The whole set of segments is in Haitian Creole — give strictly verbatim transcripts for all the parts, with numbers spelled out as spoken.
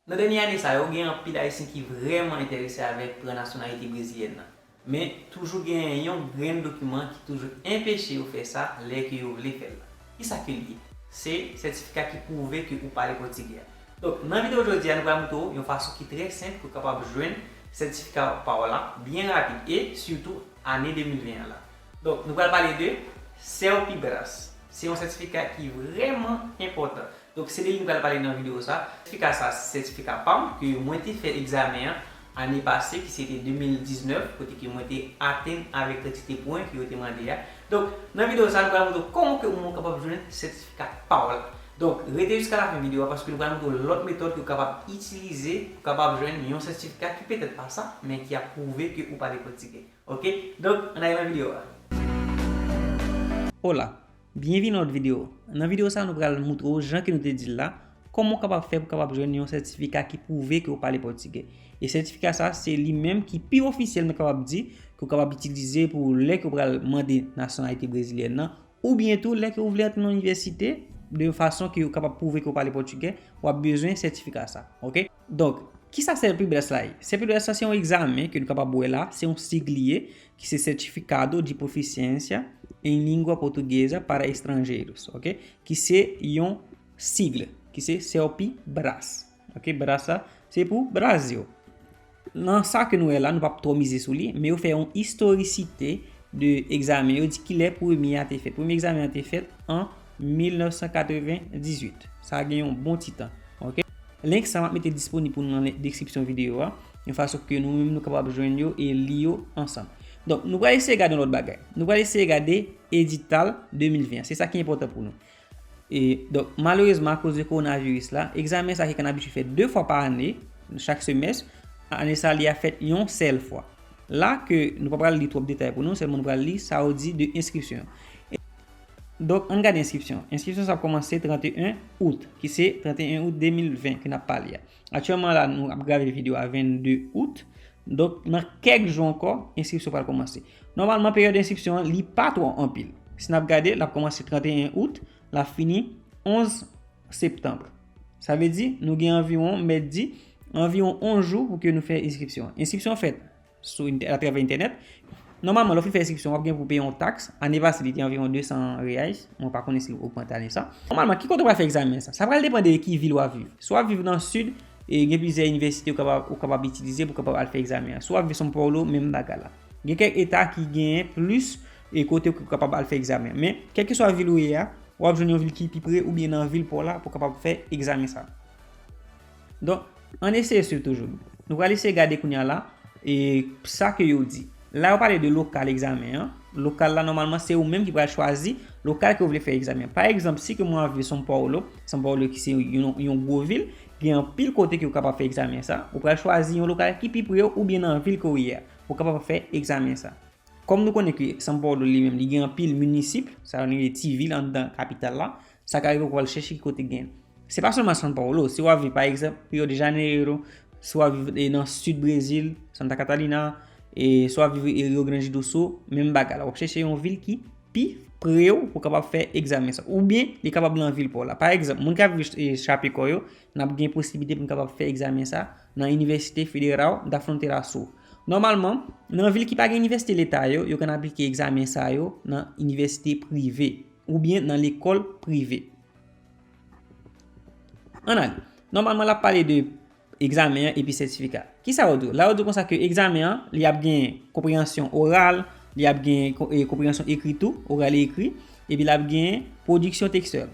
Nan dènye ane sa yo, gen anpil Ayisyen ki vrèman enterese avèk pran nasyonalite brezilyèn nan. Men, toujou gen yon grenn dokiman ki toujou enpeche yo fè sa lè ke yo vle fè l la. Kisa ke l ye? Se sètifika ki pwouve ke ou pale pòtigè a. Donk, nan videyo jodi a, nou pral montre w yon fason ki trè senp pou w kapab jwenn sètifika pa w la byen rapid e sitou ane de mil ven an la. Donk, nou pral pale de Serpibras. Se yon sètifika ki vrèman enpòtan. Donk, se de li nou pral pale nan videyo sa. Sètifika sa, se sètifika pa m ke mwen te fè egzamen an ane pase, ki se te de mil diznèf, kote ke mwen te atenn avèk kantite pwen ke yo te mande a. Donk, nan videyo sa, nou pral montre w kòman ke ou kapab jwenn sètifika pa w la. Donk, rete jiska lafen videyo a, paske nou pral montre w lòt metòd ke w kapab itilize pou w kapab jwenn yon sètifika ki petèt pa sa, men ki ap pwouve ke ou pale pòtigè. Oke? Donk, ann ale nan videyo a. Hola, byenvini nan lòt videyo. Nan videyo sa, nou pral montre w jan ke nou te di l la, kòman w kapab fè pou w kapab jwenn yon sètifika ki pwouve ke w pale pòtigè. E sètifika sa, se li menm ki pi ofisyèl, nou kapab di, ke w kapab itilize pou lè ke w pral mande nasyonalite brezilyèn nan, oubyen tou lè ke w vle antre nan inivèsite, de fason ke w kapab pwouve ke w pale pòtigè, w ap bezwen sètifika sa. Oke? Donk, kisa Serpibras la ye? Serpibras la se yon egzamen ke nou kapab wè la, se yon sig li ye, ki se Certificado de Proficiência em Língua Portuguesa para Estrangeiros, oke? Ki se yon sig, ki se Serpibras. Oke, Bras la, se pou Brazil. Nan sa ke nou wè la, nou p ap twò mize sou li, men yo fè yon istorisite de egzamen. Yo di kilè premye a te fèt. Premye egzamen an te fèt an mil nèf san katrevendizuit. Sa gen yon bon ti tan. Oke? Link sa m ap mete disponib pou nou nan deskripsyon videyo a, yon fason ke nou menm nou kapab jwenn yo e li yo ansanm. Donk, nou pral eseye gade yon lòt bagay. Nou pral eseye gade edital de mil ven an. Se sa ki enpòtan pou nou. E, donk, malerezman, akoz de kowonaviris la, egzamen sa ki konn abitye fèt de fwa pa ane, chak semès, ane sa li a fèt yon sèl fwa. La ke nou pa pral li twòp detay pou nou, sèlman nou pral li sa yo di de enskripsyon. E, donk, ann gade enskripsyon. Enskripsyon sa ap kòmanse trannteyen out, ki se trannteyen out de mil ven ke n ap pale a. Aktyèlman la, nou ap grave videyo a vennde out. Donk, nan kèk jou ankò, enskripsyon pral kòmanse. Nòmalman, peryòd enskripsyon an, li pa twò anpil. Si n ap gade, l ap kòmanse trannteyen out, l ap fini onz septanm. Sa vle di, nou gen anviwon, m mèt di, anviwon onz jou pou ke nou fè enskripsyon an. Enskripsyon an fèt sou, atravè entènèt. Nòmalman, lè w fin fè enskripsyon, w ap gen pou peye yon taks. Ane pase, li te anviwon de san reais. Mwen pa konnen si l ogmante ane sa. Nòmalman, ki kote w pral fè egzamen sa? Sa pral depann de ki vil w ap viv. Si w ap viv nan sid, e gen plizyè inivèsite ou kapab, ou kapab itilize pou w kapab al fè egzamen an. Si w ap viv São Paulo, menm bagay la. Gen kèk eta ki genyen plis e kote ou kapab al fè egzamen an. Men, kèlkeswa vil ou ye a, w ap jwenn yon vil ki pi pre oubyen nan vil pa w la pou w kapab fè egzamen sa. Donk, ann eseye swiv toujou. Nou pral eseye gade kounye a la, e sa ke yo di. La, yo pale de lokal egzamen an. Lokal la, nòmalman, se ou menm ki pral chwazi lokal ke w vle fè egzamen an. Pa egzanp, si ke mwen ap viv São Paulo, São Paulo ki se yon, yon gwo vil, gen anpil kote ke w kapab fè egzamen sa, ou pral chwazi yon lokal ki pi pre w oubyen nan vil ke w ye a, pou w kapab fè egzamen sa. Kòm nou konnen ke São Paulo li menm, li gen anpil minisip, sa yo rele ti vil anndan kapital la, sa ka rive w pral chèche ki kote gen. Se pa sèlman São Paulo, si w ap viv, pa egzanp, Rio de Janeiro, si w ap viv, e, nan sid Brezil, Santa Catarina, e si w ap viv, e, Rio Grande do Sul, menm bagay la. W ap chèche yon vil ki pi pre w pou w kapab fè egzamen sa. Oubyen, li kapab nan vil pa w la. Pa egzanp, moun k ap viv, e, Chapecó yo, n ap gen posiblite pou n kapab fè egzamen sa nan Inivèsite Federal da Fronteira Sul. Nòmalman, nan vil ki pa gen inivèsite leta yo, yo konn aplike egzamen sa yo nan inivèsite prive oubyen nan lekòl prive. Ann ale. Nòmalman, l ap pale de egzamen an epi sètifika. Kisa yo di w? La, yo di w konsa ke egzamen an, li ap gen konpreyansyon oral, li ap gen ko-, e, konpreyansyon ekri tou, oral e ekri, epi l ap gen pwodiksyon tekstyèl.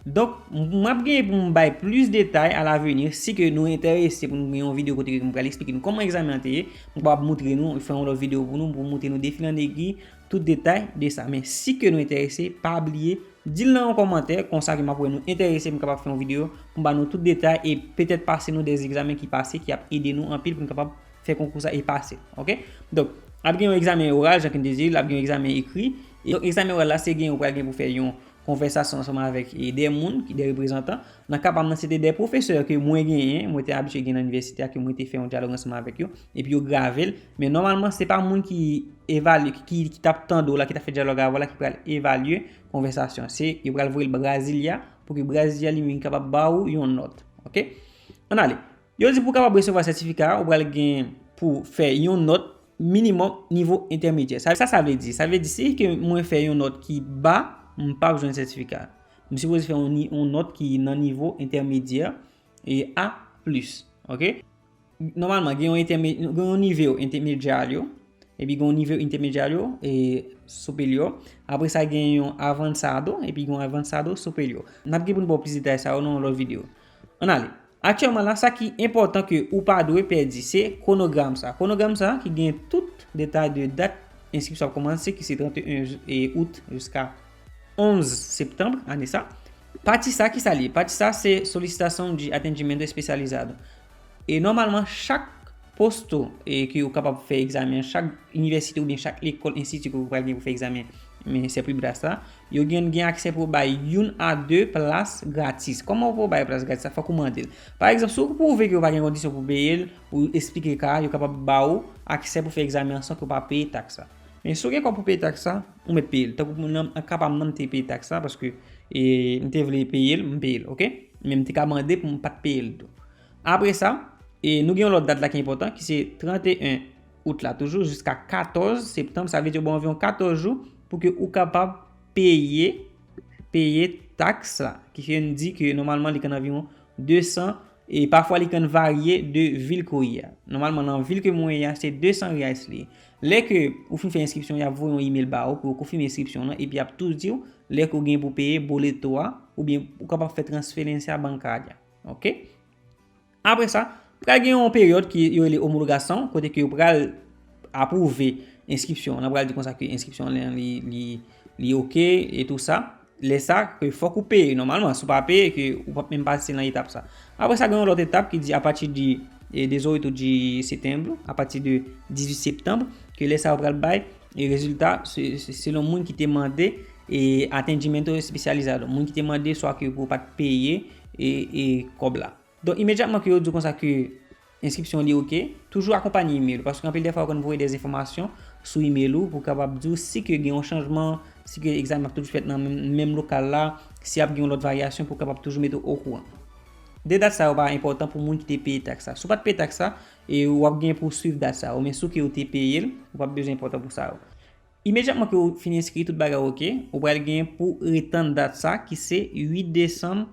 Donk, m, m ap genyen pou m bay plis detay alavenir, si ke nou enterese pou nou gen yon videyo kote ke m pral eksplike nou kòman egzamen an te ye, m kapab montre nou, fè yon lòt videyo pou nou, pou montre nou defil an egri, tout detay de sa. Men si ke nou enterese, pa bliye, di l nan yon kòmantè, konsa ke m ap wè nou enterese, m kapab fè yon videyo pou m ba nou tout detay e petèt pase nou de egzamen ki pase, ki ap ede nou anpil pou n kapab fè konkou sa e pase l, oke? Donk, ap gen yon egzamen oral, jan ke m te di, l ap gen yon egzamen ekri. E donk, egzamen oral la, se gen, ou pral gen pou fè yon konvèsasyon ansanm avèk, e, de moun, ki de reprezantan. Nan ka pa m nan, se te de pwofesè ke mwen genyen, mwen te abitye gen nan inivèsite a, ke mwen te fè yon dyalòg ansanm avèk yo, epi yo grave l. Men nòmalman, se pa moun ki evalye, ki, ki t ap tande w la, ki t ap fè dyalòg avè w la, ki pral evalye konvèsasyon. Se, yo pral voye l Brasilia, pou ke Brasilia li menm kapab ba ou yon nòt. Oke? Ann ale. Yo di pou w kapab resevwa sètifika a, ou pral gen pou fè yon nòt minimòm nivo entèmedyè. Sa, sa, sa vle di? Sa vle di si ke mwen fè yon nòt ki ba, m p ap jwenn sètifika. M sipoze fè yon, ni- yon nòt ki nan nivo entèmedyè e A plis. Oke? Nòmalman, gen yon entème- gen yon nivo entèmedyè yo, epi gen yon nivo entèmedyè yo e siperyè. Apre sa, gen yon avansado, epi gen yon avansado siperyè. N ap gen pou n ba w plis detay sa yo nan yon lòt videyo. Ann ale. Aktyèlman la, sa ki enpòtan ke ou pa dwe pèdi, se kwonogram sa. Kwonogram sa ki gen tout detay de dat enskripsyon ap kòmanse, ki se trannteyen out jiska onz septanm ane sa. Pati sa, ki sa li ye? Pati sa, se solicitação de atendimento especializado. E nòmalman, chak posto e ke ou kapab fè egzamen an, chak inivèsite oubyen chak lekòl, enstiti ke ou pral gen pou fè egzamen men sèpibras la, yo gen, gen aksè pou bay youn a de plas gratis. Kòman ou pou bay plas gratis la? Fòk ou mande l. Pa egzanp, si w pwouve ke ou pa gen kondisyon pou peye l, ou esplike ka a, yo kapab ba ou aksè pou fè egzamen an san ke w pa peye taks la. Men si w gen kòb pou peye taks la, ou mèt peye l. Tankou pou mwen, m kapab nan m te peye taks la, paske e, m te vle peye l, m peye l, oke? Men m te ka mande pou m pa t peye l tou. Apre sa, e, nou gen yon lòt dat la ki enpòtan, ki se trannteyen out la toujou, jiska katòz septanm, sa vle di yo ba w anviwon katòz jou pou ke ou kapab peye, peye taks la, ki fè n di ke nòmalman li konn anviwon desan, e pafwa li konn varye de vil ke w ye a. Nòmalman, nan vil ke mwen ye a, se desan reais li ye. Lè ke ou fin fè enskripsyon, y ap voye yon imèl ba ou pou yo konfime enskripsyon w lan, epi y ap tou di w lè ke w gen pou peye boleto a, oubyen ou kapab fè transferencia bancaria. Oke? Apre sa, pral gen yon peryòd ki yo rele omologação, kote ke yo pral apwouve enskripsyon an. Yo pral di konsa ke enskripsyon an li, li, li oke e tou sa. Lè sa, ke fòk ou peye nòmalman. Si w pa peye, ke ou p ap menm pase nan etap sa. Apre sa, gen yon lòt etap ki di apati de, e, dezoito de setembro, apati de dizuit septanm, ke lè sa yo pral bay, e, rezilta se, se, selon moun ki te mande, e, atendimento especializado. Moun ki te mande swa ke pou w pa t peye, e, e, kòb la. Donk, imedyatman ke yo di w konsa ke enskripsyon li oke, toujou akonpanye imèl ou, paske anpil dèfwa yo konn voye dè enfòmasyon sou imèl ou pou kapab di w si ke gen yon chanjman, si ke egzamen ap toujou fèt nan menm, menm lokal la, si ap gen yon lòt varyasyon pou kapab toujou mete w okouran. De dat sa yo pa enpòtan pou moun ki te peye taks la. Si w pa t peye taks la, e w ap gen pou swiv dat sa yo, men si w ke w te peye l, ou p ap bezwen enpòtan pou sa yo. Imedyatman ke w fin enskri tout bagay oke, ou pral gen pou retann dat sa ki se uit desanm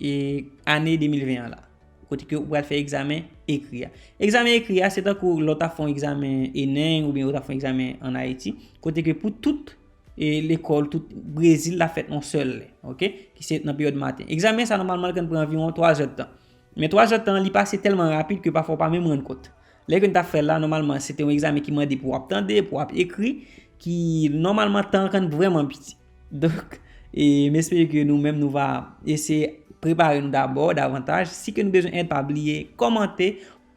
e ane de mil ven an la. Kote ke ou pral fè egzamen ekri a. Egzamen ekri a, se tankou lè w ta fè yon egzamen ENEM oubyen ou ta fè yon egzamen ann Ayiti, kote ke pou tout, e, lekòl, tout Brezil la fèt yon sèl lè, oke? Ki se nan peryòd maten. Egzamen sa nòmalman l konn pran anviwon twa zè tan. Men twa zè tan an, li pase tèlman rapid ke pafwa w pa menm rann kont. Lè ke n t ap fè l la, nòmalman, se te yon egzamen ki mande pou w ap tande, pou w ap ekri, ki nòmalman tan an konn vrèman piti. Donk, e, m espere ke nou menm nou va eseye prepare nou dabò davantaj. Si ke nou bezwen èd, pa bliye kòmante.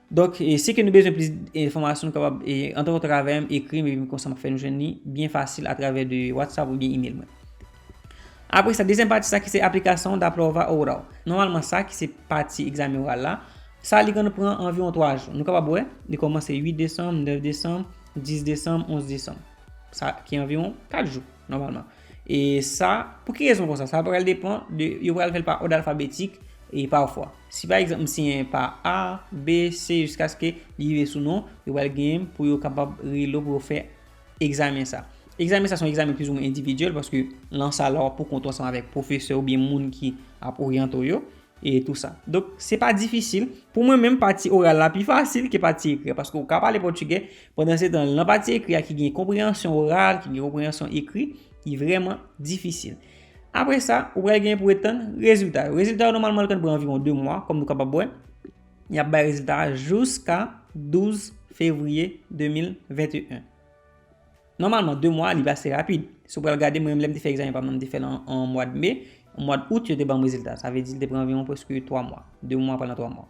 Donk, e, si ke nou bezwen plis enfòmasyon, nou kapab, e, antre an kontak avè m, ekri m, epi konsa m ap fè nou jwenn li byen fasil atravè de WhatsApp oubyen imèl mwen. Apre sa, dezyèm pati sa ki se aplicação da prova oral. Nòmalman sa ki se pati egzamen oral la, sa li konn pran anviwon twa jou. Nou kapab wè, li kòmanse uit desanm, nèf desanm, dis desanm, onz desanm. Sa ki anviwon kat jou, nòmalman. E sa, pou ki rezon konsa? Sa pral depann de, yo pral fè l pa òd alfabetik e pa fwa. Si pa egzanp, m siyen pa A, B, C, jiskaske li rive sou non, yo pral gen pou yo kapab rele w pou yo fè egzamen sa. Egzamen sa se yon egzamen plizoumwen endividyèl, paske lan sal la w ap poukont ou ansanm avèk pwofesè oubyen moun ki ap oryante w yo, e tou sa. Donk, se pa difisil. Pou mwen menm, pati oral la pi fasil ke pati ekri a, paske ou ka pale pòtigè, pandansetan, lan pati ekri a ki gen konpreyansyon oral, ki gen konpreyansyon ekri, li vrèman difisil. Apre sa, ou pral gen pou retann rezilta yo. Rezilta yo, nòmalman, li konn pran anviwon de mwa, kòm nou kapab wè. Y ap bay rezilta a jiska douz fevriye de mil venteyen. Nòmalman, de mwa, li pase rapid. Si w pral gade, mwen menm, lè m te fè egzamen pa m nan, m te fè l an, an mwa de me, an mwa de out, yo te ban m rezilta. Sa vle di, li te pran anviwon prèske twa mwa. De mwa, pa nan twa mwa.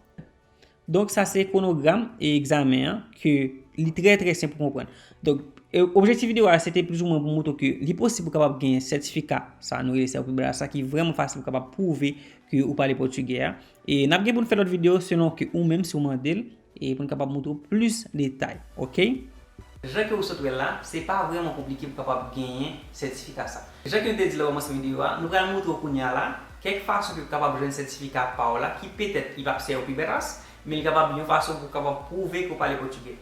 Donk, sa se kwonogram e egzamen an, ke li trè, trè senp pou konprann. Donk, e, objektif videyo a, se te plizoumwen pou montre w ke li posib pou kapab gen sètifika, sa nou rele sètifika, sa ki vrèman fasil pou kapab pwouve ke ou pale pòtigè a. E n ap gen pou n fè lòt videyo selon ke ou menm, si w mande l, e pou n kapab montre w plis detay, oke? Jan ke ou sot wè l la, se pa vrèman konplike pou kapab genyen sètifika sa. Jan ke nou te di l nan kòmansman videyo a, nou pral montre w kounye a la kèk fason ke w kapab jwenn sètifika pa w la, ki petèt li p ap sèvi w pi bèt as, Men li kapab yon fason pou w kapab pwouve ke w pale pòtigè.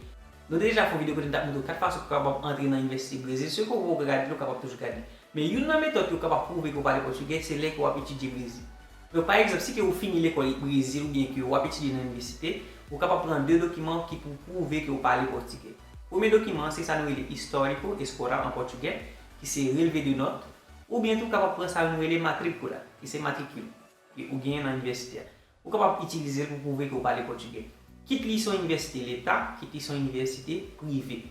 Nou te deja fè yon videyo kote n t ap montre w kat fason pou w kapab antre nan inivèsite Brezil. Si w poko gade li, w kapab toujou gade li. Men youn nan metòd ke w kapab pwouve ke w pale pòtigè, se lè ke w ap etidye Brezil. Donk, pa egzanp, si ke ou fini lekòl Brezil oubyen ke w ap etidye nan inivèsite, ou kapab pran de dokiman ki pou pwouve ke w pale pòtigè. Premye dokiman an, se sa nou rele Histórico Escolar an pòtigè, ki se relve de nòt, oubyen tou w kapab pran sa nou rele matrícula, ki se matrikil ke ou genyen nan inivèsite a. Ou kapab itilize l pou pwouve ke w pale pòtigè. Kit li se yon inivèsite leta, kit li se yon inivèsite prive.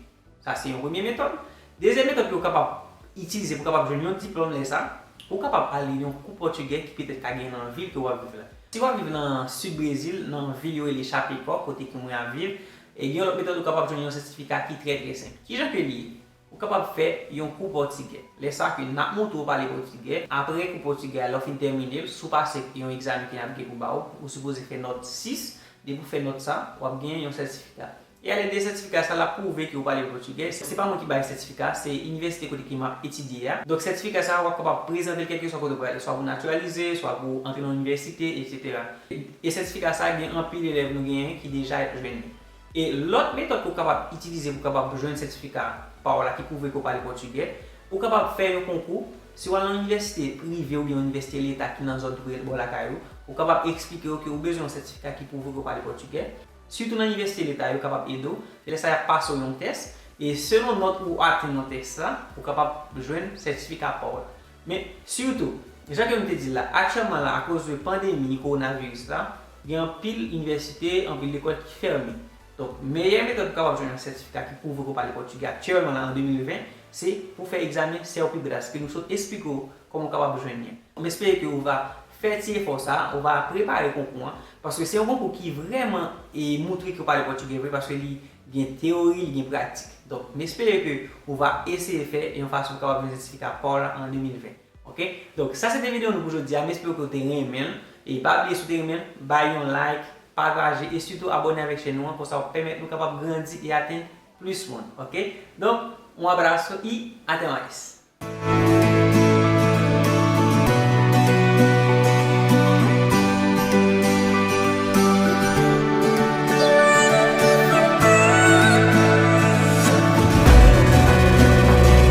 Sa se yon premye metòd. Dezyèm metòd ke w kapab itilize pou w kapab jwenn yon diplòm lè sa, ou kapab ale yon kou pòtigè ki petèt ka gen nan vil ke w ap viv la. Si w ap viv nan sid Brezil, nan vil yo rele Chapecó, kote ke mwen ap viv, e gen yon lòt metòd ou kapab jwenn yon sètifika ki trè, trè senp. Kijan ke li ye? Ou kapab fè yon kou pòtigè. Lè sa ke n ap montre w pale pòtigè, apre kou pòtigè a, lè w fin tèmine l, si w pase yon egzamen ke n ap gen pou ba w, ou sipoze fè nòt sis, depi w fè nòt sa, w ap gen yon sètifika. E alèd de sètifika sa, l ap pwouve ke w pale pòtigè. Se pa mwen ki bay sètifika, se inivèsite kote ke m ap etidye a. Donk, sètifika sa, w ap kapab prezante l kèlkeswa kote w prale, swa pou w natiralize, swa pou w antre nan inivèsite, etsetera. E sètifika sa, gen anpil elèv nou genyen ki deja jwenn li. E lòt metòd ke w kapab itilize pou w kapab jwenn sètifika pa w la ki pwouve ke w pale pòtigè, ou kapab fè yon konkou. Si w al nan inivèsite prive oubyen yon inivèsite leta ki nan zòn tou prè bò lakay ou, ou kapab eksplike yo ke ou bezwen yon sètifika ki pwouve ke w pale pòtigè. Sitou nan inivèsite leta, yo kapab ede w. Se lè sa y ap pase w yon tès. E selon nòt ou atenn nan tès la, ou kapab jwenn sètifika pa w la. Men, sitou, jan ke m te di l la, aktyèlman la, akoz de pandemi kowonaviris la, gen anpil inivèsite, anpil lekòl ki fèmen. Donk, meyè metòd pou w kapab jwenn yon sètifika ki pwouve ke w pale pòtigè aktyèlman la, an de mil ven, se pou w fè egzamen CELPIBRAS, ke nou sot eksplike w kòman w kapab jwenn li. M espere ke ou va fè ti efò sa, ou va prepare konkou an, paske se yon konkou ki vrèman e moutre ke w pale pòtigè vre, paske li gen teyori, li gen pratik. Donk, m espere ke ou va eseye fè yon fason pou w kapab jwenn sètifika pa w la an de mil ven. Oke? Donk, sa se te videyo nou pou jodi a. M espere ke w te renmen l. E pa bliye, si w te renmen l, bay yon like, pataje e sitou abòne avèk chèn nou an, konsa w ap pèmèt nou kapab grandi e atenn plis moun. Oke? Donk, un abrazo y até más.